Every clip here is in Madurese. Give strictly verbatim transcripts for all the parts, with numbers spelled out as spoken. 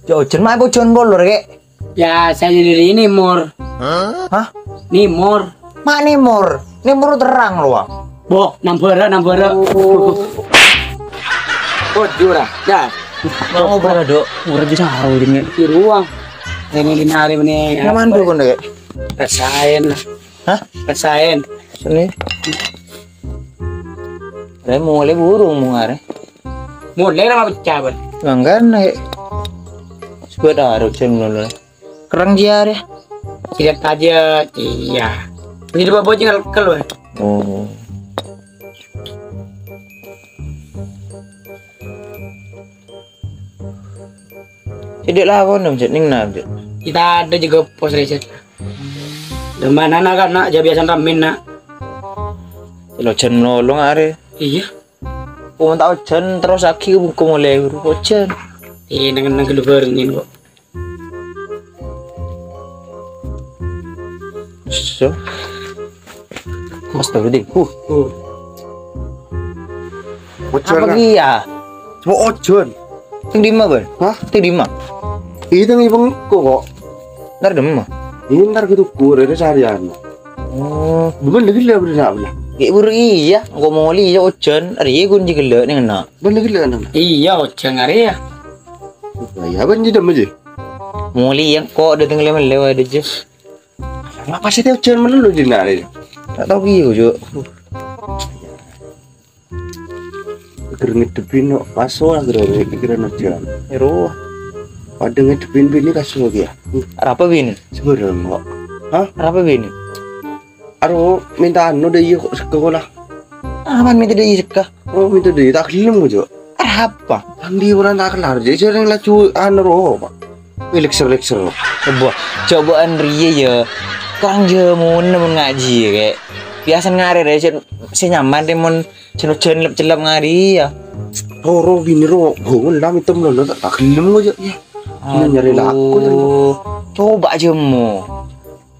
Jhâ' ojhân, ma' ojhân molor, Kè'? Biasa jadi ini, Mor. Hah? Ni, Mor. Ma' ni, Mor. Ni, Mor terrang, loh. Bo, nambara, nambara. Oh. Oh, jura. Ya. Mau ngobrol, Dok. Ngobrol di sarung, ini. Di ruang. Ini, ini, hari ini. Yang mana, Dok, Kè'? Rasain. Hah? Rasain. Sini. Rè molè burung mong arè. Molè ra pecca, Bân. Mangkana, Kè'. Sebut arè ojhân ngono. Kerrang jiyâ arè. Sikat aja, iya. Ini dua bocil kalau. Oh. Cedek lakon dong, Cek. Ning na, Cek. Kita ada juga pos, Cek. Di mana, nak, kan, nak? Jhâ' biasa ramen, nak. Lo ojhân melolong arè. Iya. Oh, tak ojhân terros lagi ke buku mulai huruf ojhân. Iya, nang, nang gelo barengin kok. So. Mas tahu deh. Uh. Uh. Ojhân, apa kan? Iya? Cuma ojhân. Teng dimma, Bân? Hah? Teng dimma? Iya, teng ibang kok. Ntar dimma? Iya, ntar gitu kur, ada seharian. Oh. Bukan lagi lah, bener apa lah? Gek buru iya, engko moli ya ojhân, arè ghun jigella ning na. Bukan lagi lah, nang. Iya, ojhân arè ya. Ya, apa jadi aja? Moli ya kok dateng lewat lewat aja. Apa sih teh ojhân melulu di nari? Tak tahu gitu, Cuk. Ger ngedepin no, kaso lah ger pikiran ojhân. Ero. Pada ngedepin bini kaso dia. Arapa bini? Sebarang kok. Hah? Arapa bini? Aro minta anu deh iya kok sekolah. Aman minta deh iya seka. Oh, minta deh tak gelem kok, Cok. Arapa? Andi orang tak kelar, jadi sering laju anu roh, Pak. Wih, lekser-lekser. Coba, cobaan riye ya. Kurang jamun nemen ngaji ya, Kek. Biasa ngarep ya, sing, sing nyaman deh mon Ceno-ceno lep-celep ngari ya. Roro bini ro, gongon lam item lo, lo tak gelem lo ya. Ini nyari laku ternyata. Aduh. Coba aja mo.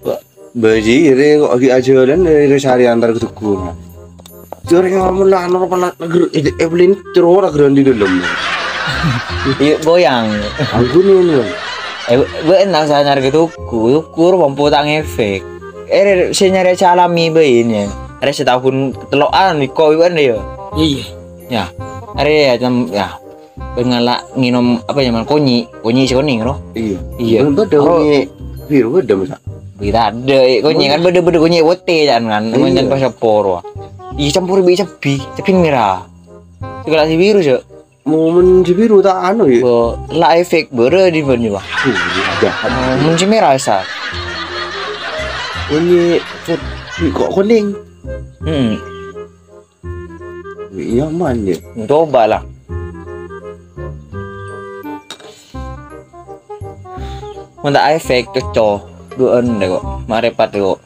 Ba-, baji ire kok lagi aja dan ire sehari antar ke tugu. Sering ngomong lah, nor pala negeri, eh, Evelyn cero lah geran di dalam. Iya, goyang. Aku nih, nih. Eh, gue enak saya nyari ke tugu, tugu mampu tak ngefek. Eh, saya nyari aja alami bayi ini. Ada setahun telokan, kok iwan deh ya. Iya. Ya, arè ya, tem-, ya. Bengala nginom apa ya, man? Konyi', konyi' sè konèng, no? Iya. Iya. Belum ada konyi' biru ada, masa? Kita ada, eh, konyi' kan beda-beda konyi' putih, kan, kan? Iya. Konyi' pas sepor, wah. Iya, campur bi' cabbhi, cabbhi merah. Segala si biru, Cok. Momen si biru tak anu, ya? Bo, la efek bere di bawah, wah. Uh, iya, jahat. Momen si merah, sa. Konyi' put-, kok konèng? Hmm. Iya, man, ya. Coba lah. Mun ta' efek, cocok. Du'en deh kok. Marepat kok.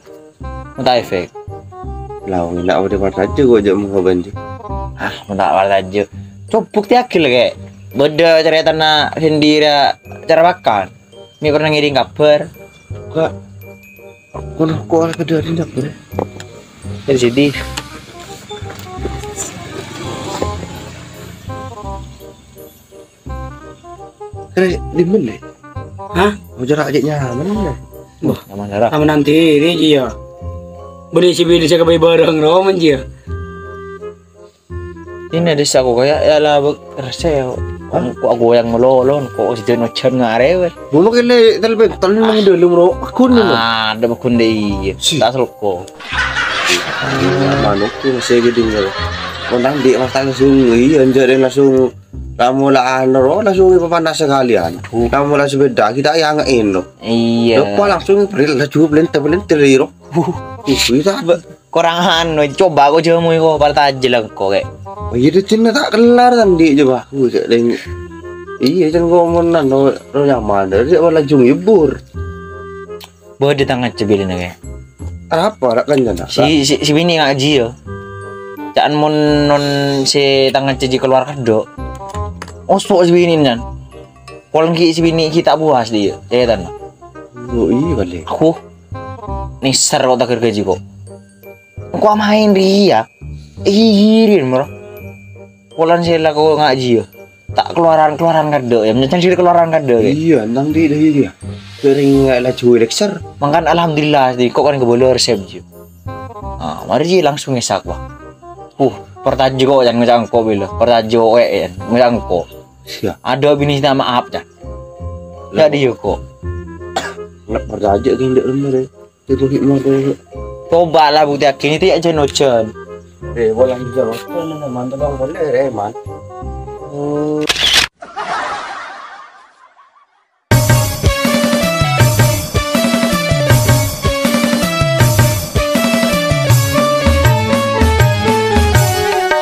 Mun ta' efek. Lah, wong enak udah pada aja kok, jak mau bantu. Ah, mun ta' wal aja. Coba bukti akil, Kek. Beda ceritana sendiri cara makan. Mi pernah ngirim kabar. Kak, aku nak kok ada di dapur. Dari sini. Kere, di mana? Hah? Mau jarak aja nyaman, ya? Wah, nyaman, jarak. Sama nanti ini, iya. Beli si bini saya kebeli barang, roman, iya. Ini ada saku kayak, ya lah, bek-, rasa ya. Hah? Kok aku yang melolong, kok si Jono Jan ngare, weh. Mau makan le, telepon, telepon nang dalam, bro. Aku nih, bro. Ah, ada bakun deh, iya. Si. Tak selko. Manuk tuh, saya gede, ya. Kok nang di mata langsung, iya, anjir, langsung. Kamu lah anu, ro, langsung panas sekalian. Kamu lah sepeda, kita yang eno. Iya. Depan langsung, peril, laju, pelintir, pelintir, ro. Itu apa? Kurang anu, coba aku jamu iku, partajel aku, Kek. Oh, iya, itu cinta tak kelar, kan, di, coba. Aku cek, deng. Iya, cen komonan, ro, ro nyaman, dari awal langsung hibur. Bâdâ tang ajâ bilina, Kè. Apa, rak kancana? Si, si, si bini ngaji, ya. Ca'an mon non si tang ajâ ji keluar kedok. Ospok si bini, Nan. Pol ghi' si bini ghi' ta' puas dia, ya, Tan. Oh, iya kali. Aku, nèser kok tak gergaji kok. Engko' amaèn ria. Irin, moro. Polana sè la ko ngaji, ya. Ta' kalowaran-kalowaran kadâ', yâ, nyècèn diri kalowaran kadâ', yâ. Iyâ, nang di, di, iyâ. Kering laju elixir. Mangkana alhamdulillah, di, kok kan kebolo resep, yâ. Ah, marè jiyâ langsung èsak, wah. Uh, partajâ kok, can, ngoca'an kok, bilâ. Partajâ kok, eh, eh, ngoca'an kok. Iyâ. Adâ binè sè maap, can. Lah. Jadi, yâ, kok. Nak partajâ ghi' ndâ' remma, rè. Itu hikmah tuh. Coba lah buktèyaghi, nèka jân-ojân. Eh, bola hijau. Itu namanya mantap dong, boleh, Reman.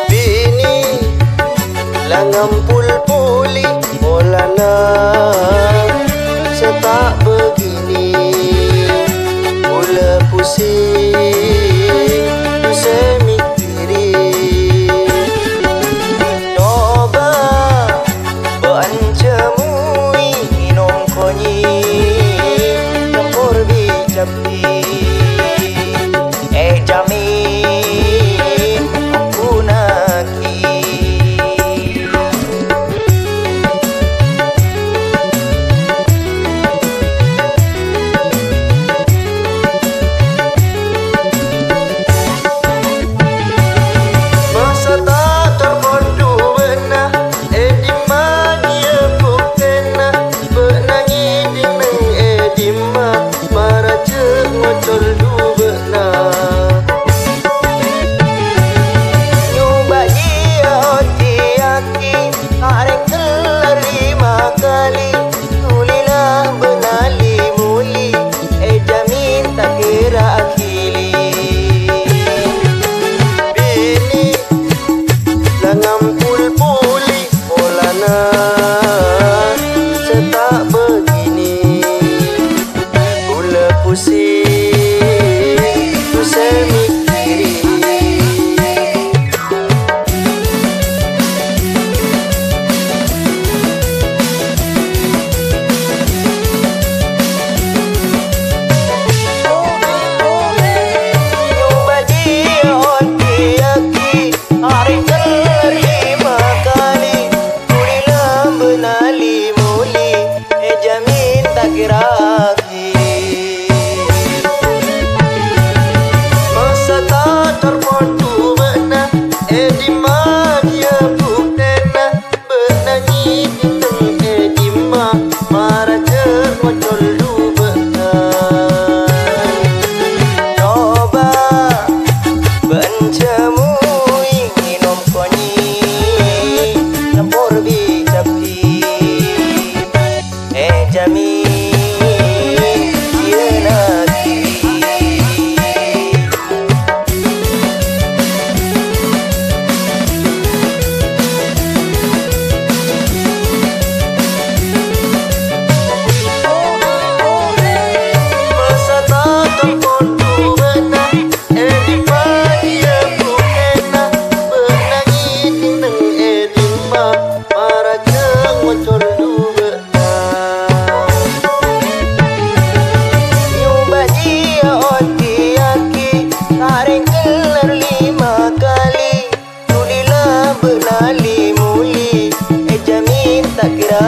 Binè la ngampol polè polana sè ta' bâginè. Kaulâ pusing, sè mèkkèrè. Coba bâ'na jhâmoè ngènom konyè', campor bi' cabbhi'. Èjhâmin ghunaghi. Masa ta' terpon dubâ'na, è dimma kèya buktèna? Bâ'na ngèdhing neng è dimma, mara jhâ' ngocol dubâ'na. Nyoba jiyâ ojiâghi, arèng kellar lèma kalè. Dulillah bâ'na li-molè, èjhâmin ta' kèra aghili. Binè la ngampol polè polana sè ta' bâginè. Kaulâ pusing, sè mèkkèrè. Nyoba jiyâ ojiâghi, arèng kellar lèma kalè. Dulillah bâ'na li-molè, èjhâmin ta' kèra aghili. Masa ta' terpon dubâ'na, è dimma kèya buktèna? Bâ'na ngèdhing neng è dimma, mara jhâ' ngocol dubâ'na. Coba bâ'na jhâmoè ngènom konyè', campor bi' cabbhi'. Èjhâmin jiyâ naghi. Masa ta' terpon dubâ'na, è dimma kèya buktèna? Bâ'na ngèdhing neng è dimma, mara jhâ' ngocol dubâ'na. Nyoba jiyâ ojiâghi, arèng kellar lèma kalè. Dulillah bâ'na li-molè, èjhâmin ta' kèra